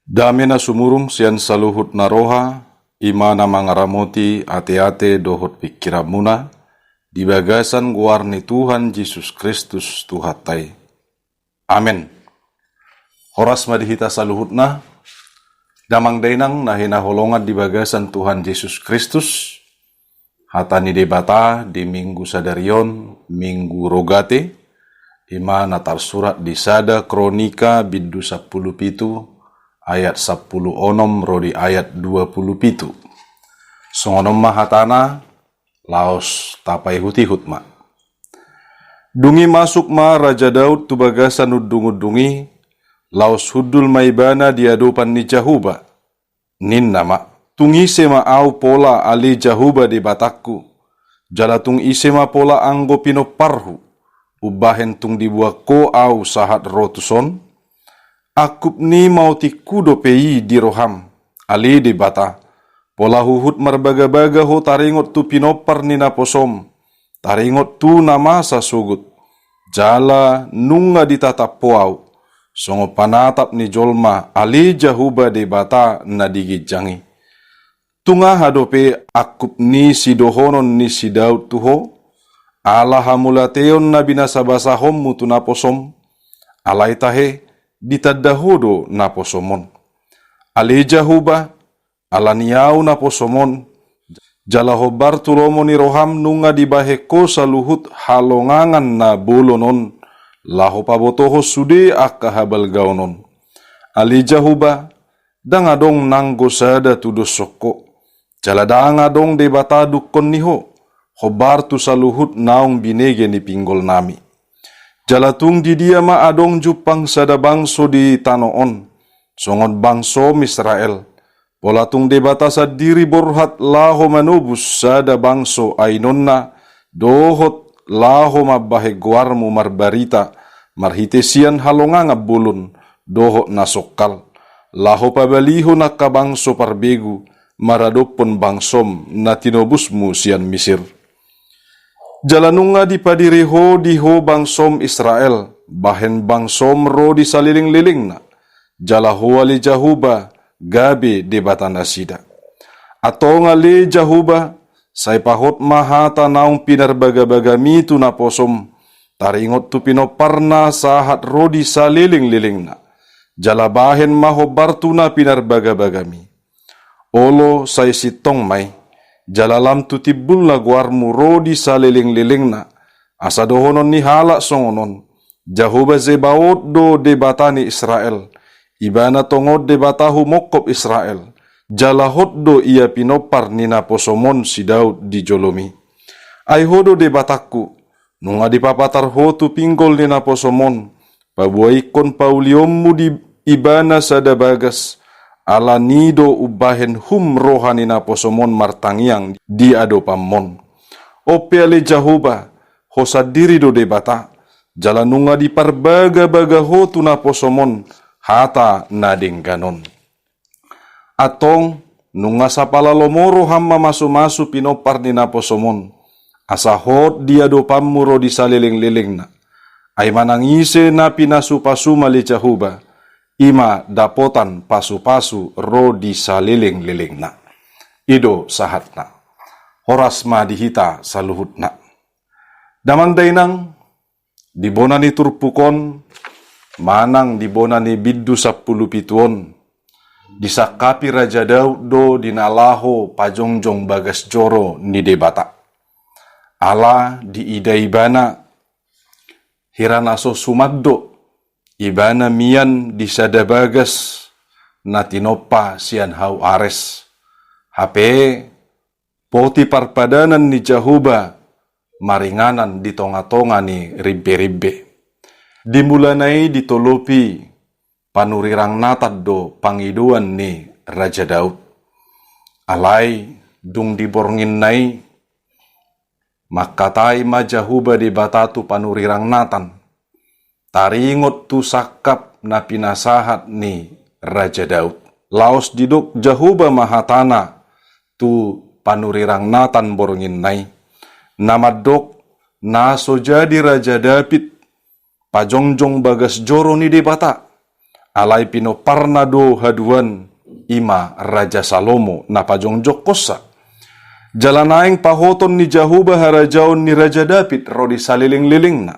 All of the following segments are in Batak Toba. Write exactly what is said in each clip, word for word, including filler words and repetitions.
Dame na sumurung sian saluhut na roha, i ma na mangaramoti ateate dohot pingkiranmuna, di bagasan goar ni Tuhan Jesus Kristus Tuhanta i. Amen. Horas ma di hita saluhutna, damang dainang na hinaholongan di bagasan Tuhan Jesus Kristus. Hata ni Debata di Minggu sadari on, Minggu Rogate, i ma na tarsurat di Sada Kronika bindu sampulu pitu, ayat sampulu onom ro di ayat dua pulu pitu. Songon on ma hatana, laos tapaihut-ihut ma. Dung i masuk ma Raja Daud tu bagasan undung-undung i, laos hundul ma ibana di adopan ni Jahowa. Ninna ma, "Tung ise ma ahu pola ale Jahowa Debatangku? Jala tung ise ma pola anggo pinomparhu, umbahen tung dibuat Ho ahu sahat ro tuson? Angkup ni maotikhu dope i di roham, ale Debata, pola huhut marbaga-baga Ho taringot tu pinompar ni naposom, taringot tu na masa sogot. Jala nunga ditatap Ho ahu songon panatap ni jolma, ale Jahowa Debata na di ginjang i. Tung aha dope angkup ni sidohonon ni si Daud tu Ho, ala hamauliateon na binasabasahonmu tu naposom? Alai tahe, ditanda Ho do naposom on. Ale Jahowa, ala ni ahu naposom on, jala hombar tu lomo ni roham nunga dibahen Ho saluhut halongangan na bolon on, laho pabotohon sude angka habalgaon on. Ale Jahowa, ndang adong nanggo sada tudoshon Ho, jala ndang adong Debata dungkon ni Ho, hombar tu saluhut naung binege ni pinggolnami. Jala tung di dia ma adong jumpang sada bangso di tano on, songon bangsom Israel, pola tung Debata sandiri borhat laho manobus sada bangso ainonna, dohot laho mambahen goarmu marbarita, marhite sian halongangan bolon, dohot na songkal, laho pabalihon angka bangso parbegu, maradophon bangsom na tinobusmu sian Misir. Jala nunga dipadiri Ho di Ho bangsom Israel, bahen bangsom ro di salelenglelengna. Jala Ho ale Jahowa, gabe Debata nasida. Antong ale Jahowa, sai pahot ma hata naung pinarbagabagami tu naposom, taringot tu pinomparna sahat ro di salelenglelengna. Jala bahen ma hombar tu na pinarbagabagami. Olo, sai sintong ma i, jala lam tu timbulna goarmu ro di salelenglelengna, asa dohonon ni halak songon on, Jahowa Zebaot do Debata ni Israel, ibana tongon Debata humongkop Israel, jala hot do ia pinompar ni naposom on si Daud di jolomi. Ai Ho do Debatangku, nunga dipapatar Ho tu pinggol ni naposom on, paboahon paulionmu di ibana sada bagas, ala ni do umbahen hum roha ni naposom on martangiang di adopanmon. On pe ale Jahowa, Ho sandiri do Debata, jala nunga diparbagabaga Ho tu naposom on hata na denggan on. Antong, nunga sapala lomo roham mamasumasu pinompar ni naposom on, asa hot di adopanmu ro di salelenglelengna. Ai manang ise na pinasupasu ma ale Jahowa, i ma dapotan pasupasu ro di salelenglelengna. I do sahatna. Horas ma di hita saluhutna. Damang dainang, di bona ni turpuk on, manang di bona ni bindu sampulu pitu on, disangkapi Raja Daud do di na laho pajongjong bagas joro ni Debata. Ala diida ibana, hira na so suman do ibana mian di sada bagas na tinompa sian hau ares. Hape poti parpadanan ni Jahowa maringanan di tongatonga ni rimberimbe. Di mulana i ditolopi panurirang Natan do pangidoan ni Raja Daud. Alai dung di bornginna i, mangkatai ma Jahowa Debata tu panurirang Natan, taringot tu sangkap na pinasahat ni Raja Daud. Laos didok Jahowa ma hatana tu panurirang Natan bornginna i, na mandok, na so jadi Raja Daud pajongjong bagas joro ni Debata. Alai pinomparna do haduan, i ma Raja Salomo na pajongjongkonsa. Jala naeng pahoton ni Jahowa harajaon ni Raja Daud ro di salelenglelengna.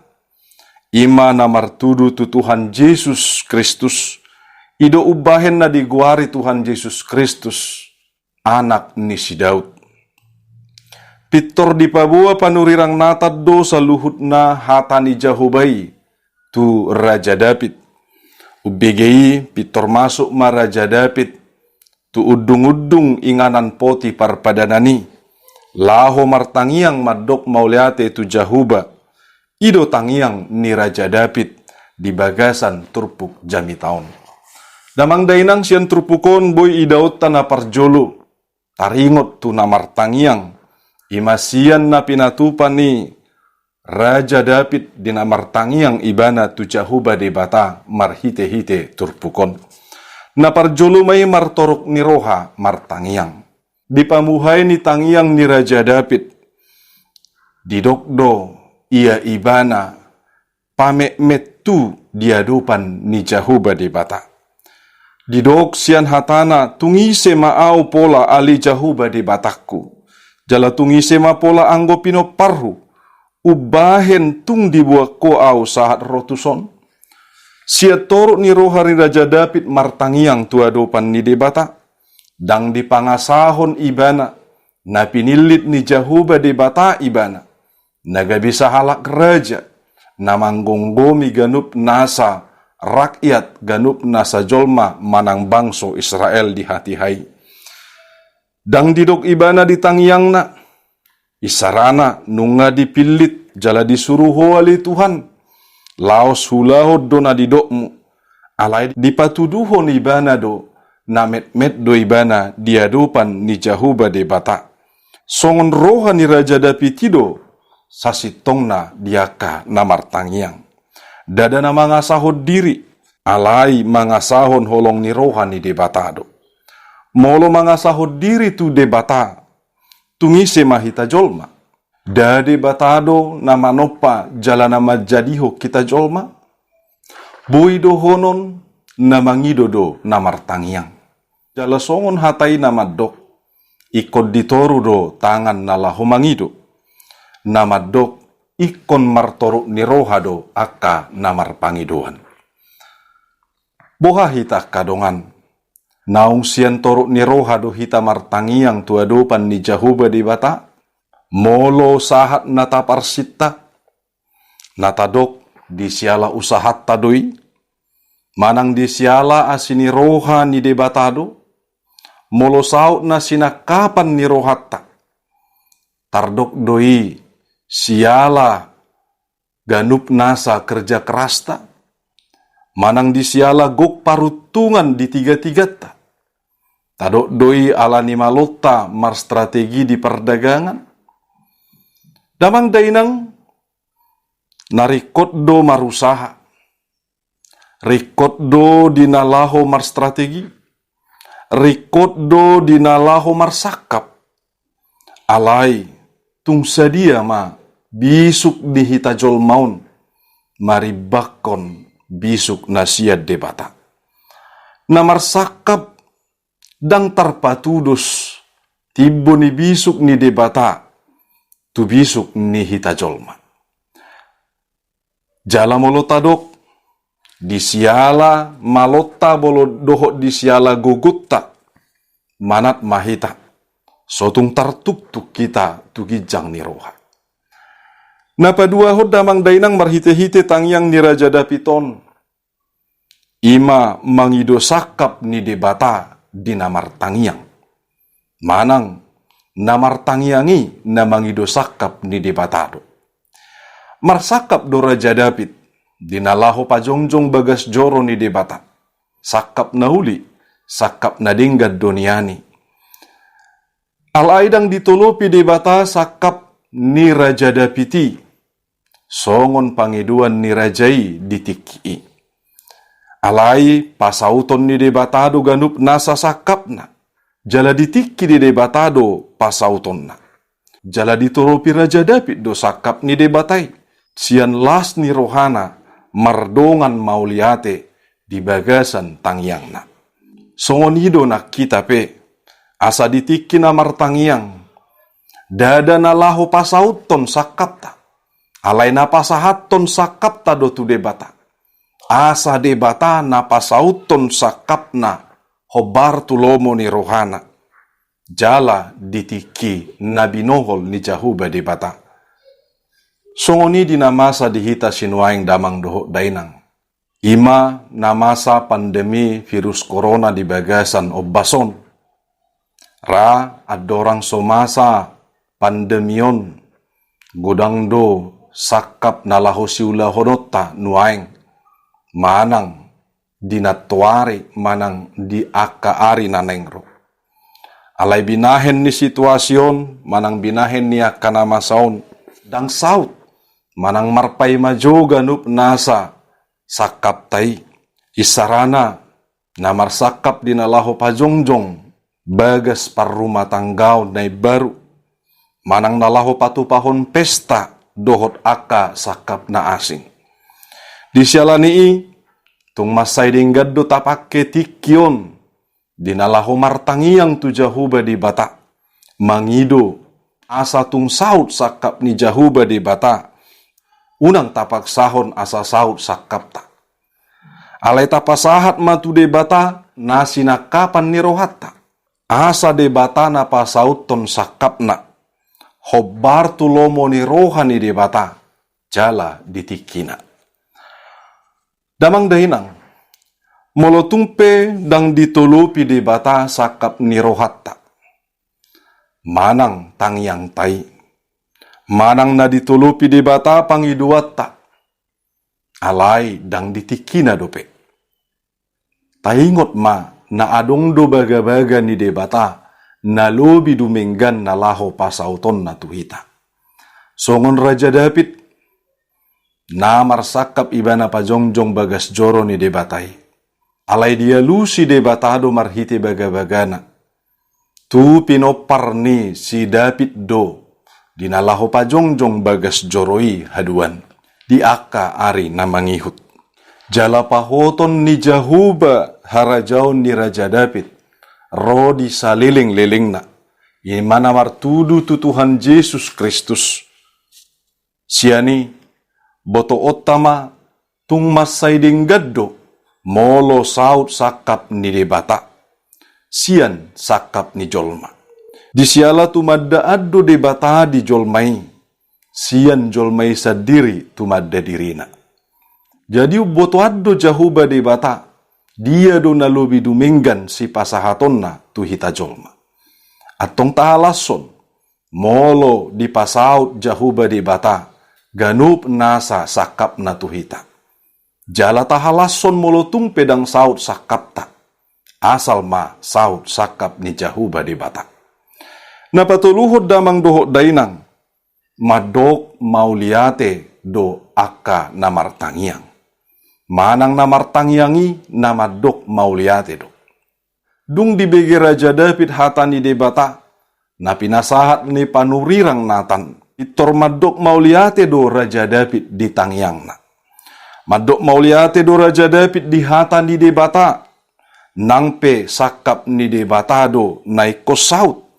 I ma na martudu tu Tuhan Jesus Kristus, i do umbahen na digoari Tuhan Jesus Kristus, anak ni si Daud. Pintor dipaboa panurirang Natan do saluhutna hata ni Jahowa i tu Raja Daud. Umbege i pintor masuk ma Raja Daud tu undungundung inganan poti parpadanan i, laho martangiang mandok mauliate tu Jahowa. I do tangiang ni Raja Daud di bagasan turpuk jamita on. Damang dainang, sian turpuk on boi idaonta na parjolo taringot tu na martangiang, i ma sian na pinatupa ni Raja Daud di na martangiang ibana tu Jahowa Debata marhitehite turpuk on. Na parjolo ma i martoruk ni roha martangiang. Di pamuhai ni tangiang ni Raja Daud, didok do ia ibana pametmet tu di adopan ni Jahowa Debata. Didok sian hatana, tung ise ma ahu pola ale Jahowa Debatangku? Jala tung ise ma pola anggo pinomparhu, umbahen tung diboan Ho ahu sahat ro tuson? Sian toruk ni roha ni Raja Daud martangiang tu adopan ni Debata, ndang dipangasahon ibana, na pinillit ni Jahowa Debata ibana, na gabe sahalak raja, na manggomgomi ganup nasa rakyat, ganup nasa jolma manang bangso Israel di hatiha i. Ndang didok ibana di tangiangna, isarana nunga dipillit jala disuru Ho ale Tuhan, laos huulahon do na didokmu. Alai dipatuduhon ibana do, na metmet do ibana di adopan ni Jahowa Debata. Songon roha ni Raja Daud i do sasintongna di angka na martangiang. Ndada na mangasahon diri, alai mangasahon holong ni roha ni Debata do. Molo mangasahon diri tu Debata, tung ise ma hita jolma? Nda Debata do na manompa jala na manjadihon hita jolma? Boi dohonon na mangido do na martangiang. Jala songon hata i na mandok, ingkon ditoru do tangan na laho mangido. Na mandok, ingkon martoruk ni roha do angka na marpangidoan. Boha hita angka dongan? Naung sian toruk ni roha do hita martangiang tu adopan ni Jahowa Debata? Molo sahat na taparsinta, na tadok di siala usahanta do i, manang di siala asi ni roha ni Debata do? Molo saut na sinangkapan ni rohanta, tardok do i siala ganup nasa kerja kerasta, manang di siala gok paruntungan di tigatiganta? Tadok do i ala ni malonta marstrategi di pardagangan? Damang dainang, na ringkot do marusaha, ringkot do di na laho marstrategi, ringkot do di na laho marsangkap. Alai tung sadia ma bisuk ni hita jolma on marimbangkon bisuk na sian Debata? Na marsangkap ndang tarpatudos timbo ni bisuk ni Debata tu bisuk ni hita jolma. Jala molo tadok, di siala malonta molo dohot di siala gogonta, manat ma hita, so tung tartuktuk hita tu ginjang ni roha. Na paduahon damang dainang marhitehite tangiang ni Raja Daud on, i ma mangido sangkap ni Debata di na martangiang. Manang na martangiang i na mangido sangkap ni Debata do. Marsangkap do Raja Daud di na laho pajongjong bagas joro ni Debata. Sangkap na uli, sangkap na denggan do nian i. Alai ndang ditolopi Debata sangkap ni Raja Daud i, songon pangidoan ni raja i di tingki i. Alai pasauton ni Debata do ganup nasa sangkapna, jala di tingki ni Debata do pasautonna. Jala ditolopi Raja Daud do sangkap ni Debata i, sian las ni rohana mardongan mauliate di bagasan tangiangna. Songon i do nang hita pe, asa di tingki na martangiang, ndada na laho pasauthon sangkapta, alai na pasahathon sangkapta do tu Debata. Asa Debata na pasauthon sangkapna hombar tu lomo ni rohana, jala di tingki na binohol ni Jahowa Debata. Songon i di na masa di hita sinuaeng damang dohot dainang. I ma na masa pandemi virus corona di bagasan ombas on. Ra andorang so masa pandemi on, godang do sangkap na laho siulahononta nuaeng, manang di nantoari manang di angka ari na naeng ro. Alai binahen ni situasi on manang binahen ni angka na masa on, ndang saut manang marpaima jo ganup nasa sangkapta i. Isarana na marsangkap di na laho pajongjong bagas parrumatanggaon na imbaru, manang na laho patupahon pesta dohot angka sangkap na asing. Di siala ni i, tung mansai denggan do tapangke tingki on di na laho martangiang tu Jahowa Debata, mangido asa tung saut sangkap ni Jahowa Debata. Unang tapaksahon asa saut sangkapta. Alai tapasahat ma tu Debata na sinangkapan ni rohanta. Asa Debata na pasauthon sangkapna hombar tu lomo ni roha ni Debata jala di tingkina. Damang dainang, molo tung pe ndang ditolopi Debata sangkap ni rohanta, manang tangiangta i, manang na ditolopi Debata pangidoanta, alai ndang di tingkina dope. Taingot ma na adong do bagabaga ni Debata na lobi dumenggan na laho pasautonna tu hita. Songon Raja David, na marsangkap ibana pajongjong bagas joro ni Debata i. Alai dialusi Debata do marhite bagabagana. Tu pinompar ni si David do di na laho pajongjong bagas joro i haduan di angka ari na mangihut. Jala pahoton ni Jahowa harajaon ni Raja David ro di salelenglelengna, i ma na martudu tu Tuhan Jesus Kristus. Sian i, botoonta ma tung mansai denggan do molo saut sangkap ni Debata sian sangkap ni jolma. Di siala tumandaan do Debata di jolma i, sian jolma i sandiri tumanda dirina. Jadi umbotoan do Jahowa Debata, dia do na lobi dumenggan sipasahatonna tu hita jolma. Antong tahalashon, molo dipasaut Jahowa Debata ganup nasa sangkapna tu hita. Jala tahalashon molo tung pe ndang saut sangkapta, asal ma saut sangkap ni Jahowa Debata. Na patoluhon damang dohot dainang, mandok mauliate do angka na martangiang. Manang na martangiang i na mandok mauliate do. Dung dibege Raja David hata ni Debata na pinasahat ni panurirang Natan, pintor mandok mauliate do Raja David di tangiangna. Mandok mauliate do Raja David di hata ni Debata. Nang pe sangkap ni Debata do na ingkon saut,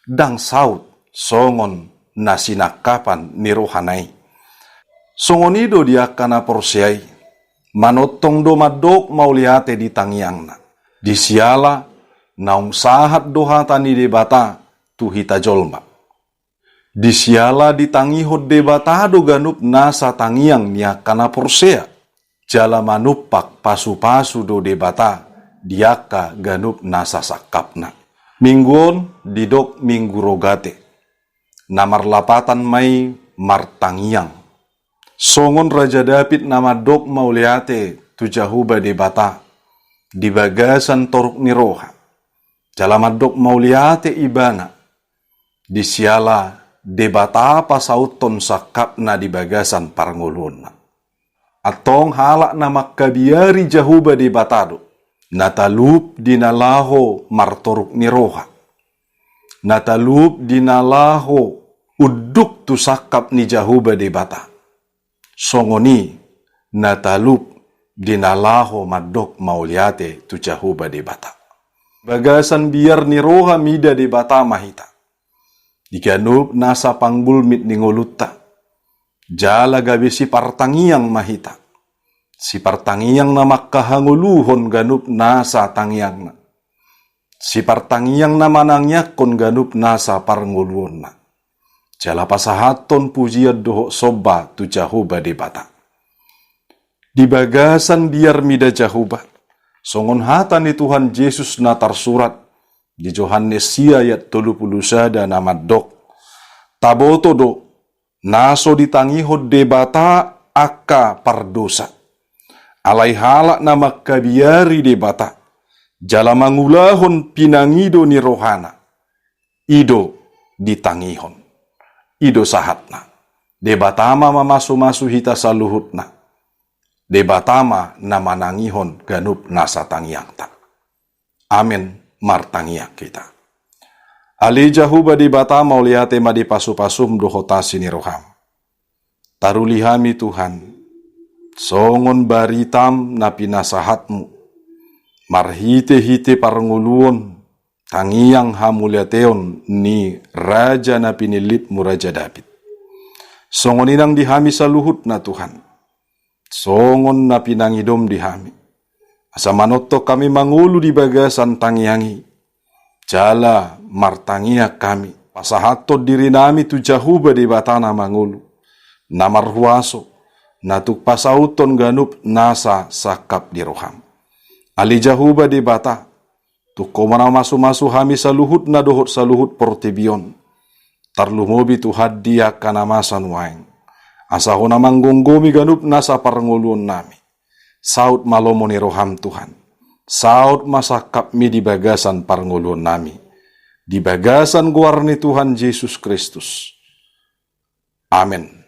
ndang saut songon na sinangkapan ni rohana i. Songon i do di angka na porsea i, manongtong do mandok mauliate di tangiangna. Di siala naung sahat do hata ni Debata tu hita jolma. Di siala ditangihon Debata do ganup nasa tangiang ni angka na porsea. Jala manumpak pasupasu do Debata di angka ganup nasa sangkapna. Minggu on didok Minggu Rogate. Na marlapatan ma i martangiang. Songon Raja David na mandok mauliate tu Jahowa Debata di bagasan toruk ni roha. Jala mandok mauliate ibana di siala Debata pasauthon sangkapna di bagasan parngoluonna. Antong halak na mangkabiari Jahowa Debata do na talup di na laho martoruk ni roha, na talup di na laho unduk tu sangkap ni Jahowa Debata. Songon i na talup di na laho mandok mauliate tu Jahowa Debata. Bagasan biar ni roha mida Debata ma hita di ganup nasa panggulmit ni ngolunta. Jala gabe sipartangiang ma hita, sipartangiang na mangkahangoluhon ganup nasa tangiangna, sipartangiang na manangiangkon ganup nasa parngoluonna. Jala pasahathon pujian dohot somba tu Jahowa Debata. Di bagasan biar mida Jahowa, songon hata ni Tuhan Jesus na tarsurat di Johannes sia ayat tolu pulu sada na mandok: Taboto do na so ditangihon Debata angka pardosa. Alai halak na mangkabiari Debata jala mangulahon pinangido ni rohana, i do ditangihon. I do sahatna. Debata ma mamasumasu hita saluhutna. Debata ma na manangihon ganup nasa tangiangta. Amen. Martangiang hita. Ale Jahowa Debata, mauliate ma di pasupasum dohot asi ni roham. Taruli hami Tuhan, songon baritam na pinasahatmu, marhitehite parngoluon, tangiang hamuliateon ni raja na pinillitmu, Raja Daud. Songon i nang di hami saluhutna Tuhan, songon na pinangidom di hami, asa manongtong hami mangolu di bagasan tangiang i. Jala martangiang hami, pasahathon dirinami tu Jahowa Debata na mangolu, na marhuaso, na tung pasauthon ganup nasa sangkap di roham. Ale Jahowa Debata, tung Ho ma na masumasu hami saluhutna dohot saluhut portibi on. Tarlumobi Tuhan di angka na masa nuaeng, asa Ho na manggomgomi ganup nasa parngoluonnami. Saut ma lomo ni roham Tuhan. Saut ma sangkapmi di bagasan parngoluonnami. Di bagasan goar ni Tuhan Jesus Kristus. Amen.